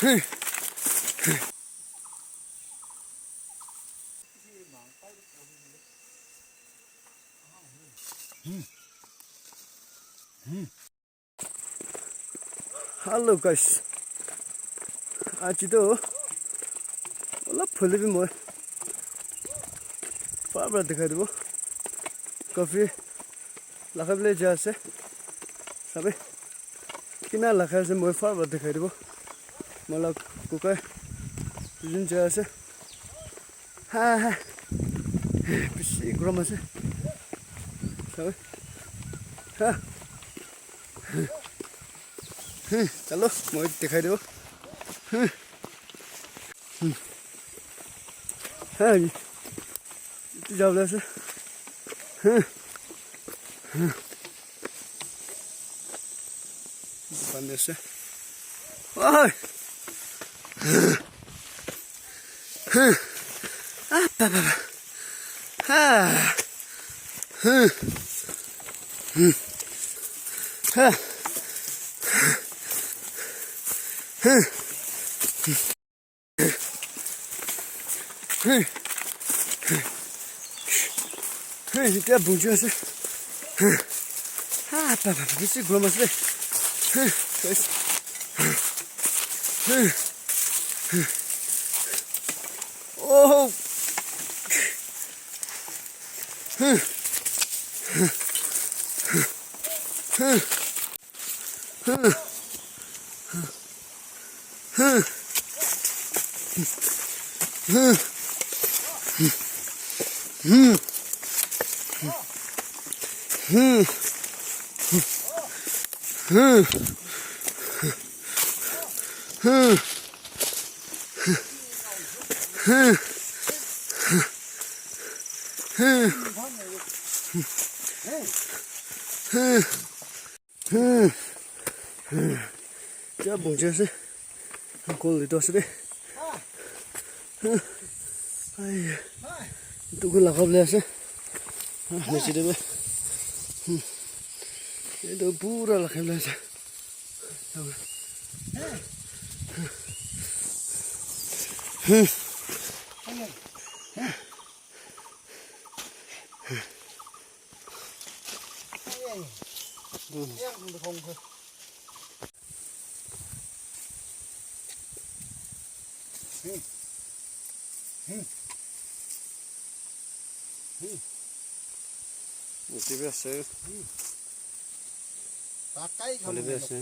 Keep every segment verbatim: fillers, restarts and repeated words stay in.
Hello guys. Aji toh olop hoilebi moi far para dikhai dibo. Coffee lagai bole jai ase. Sabi kina lagai ase moi far para dikhai dibo. Moi laga kukai duijon jai ase. Ha ha. Bishi gorom ase. Sabi. Ha. Hmm, chalo, moi dikhai dibo. Hmm. Hmm. Hai. Etu jabole ase. Hmm. Hmm. Pani ase. Oi. Ah, ba, ba, ba. Ah. Ah. Hey, etia bungee ase. Ha, pa, pa, pa, bishi gorom ase. Ha, guys. Ha, ha. Oh. Ha. Ha. Hmm. Hmm. Cha bungee ase. Kol etu ase de. Hmm. Ai. Etu ke lagai bole ase. Ah, niche te be. Hmm. Etu pura lagai bole ase. Hmm. Etu bi ase. Pakai. Hoile bi ase.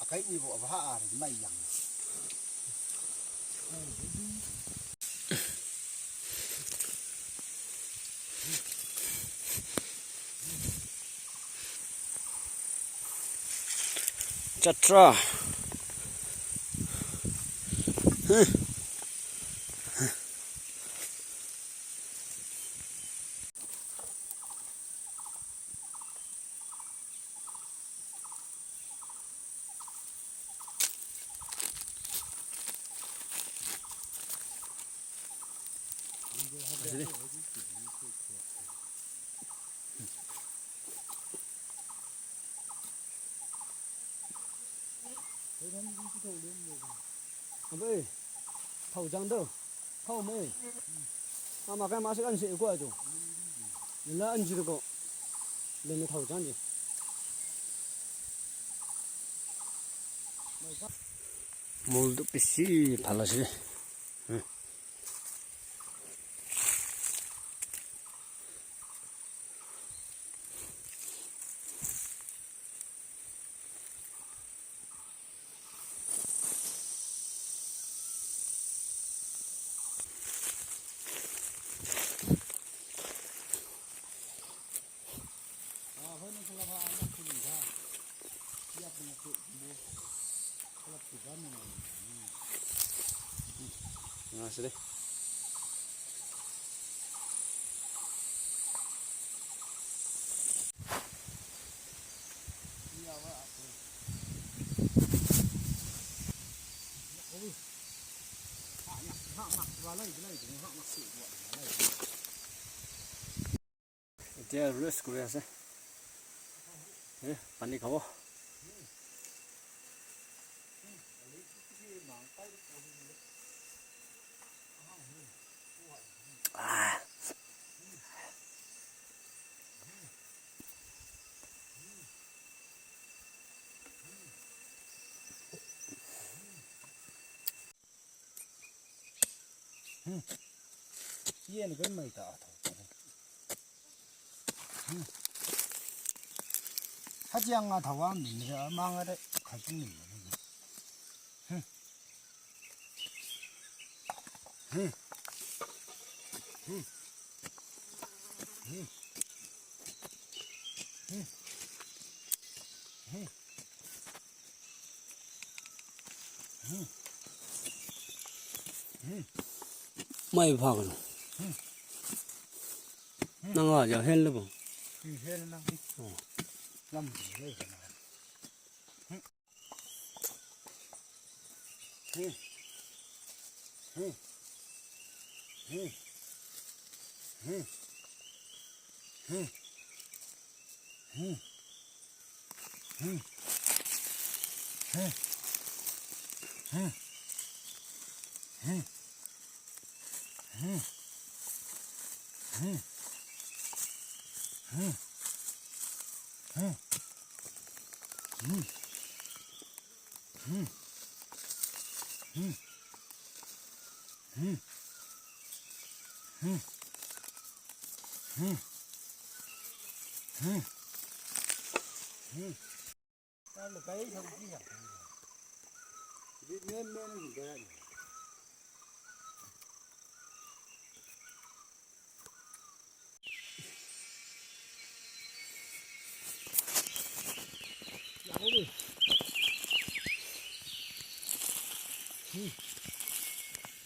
Akai ni bo ba ar mai yang. Jatra. Abe, thau jang do, thau me. Ama kai masuk an si ko ajo. Nila an jir ko. Lene thau jang ji. Mol tu bishi bhal ase. Hmm. Etia rest kuri ase. Eh, pani khabo. Yen ken mai ta tho. Hajiang a thawa min ra ma nga de khaji min. Mai pha kan. Nang a ja hel le bo. Hel na. Oh. Lam ji le na.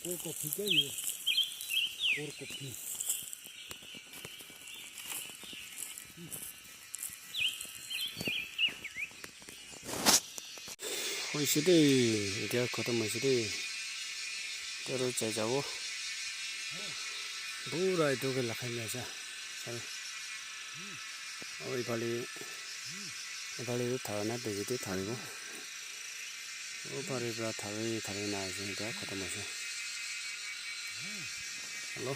Kor kopi kya ye? Kor kopi. Hoise de, etia khatam hoise de. Tero chai jabo. Pura etu ke lakhai na ase. Sabi. Aru ephale, ephale tu thaka nai, baji tu thakibo. Aru ephale pura thaki, thaki na ase, etia khatam hoise. Hello.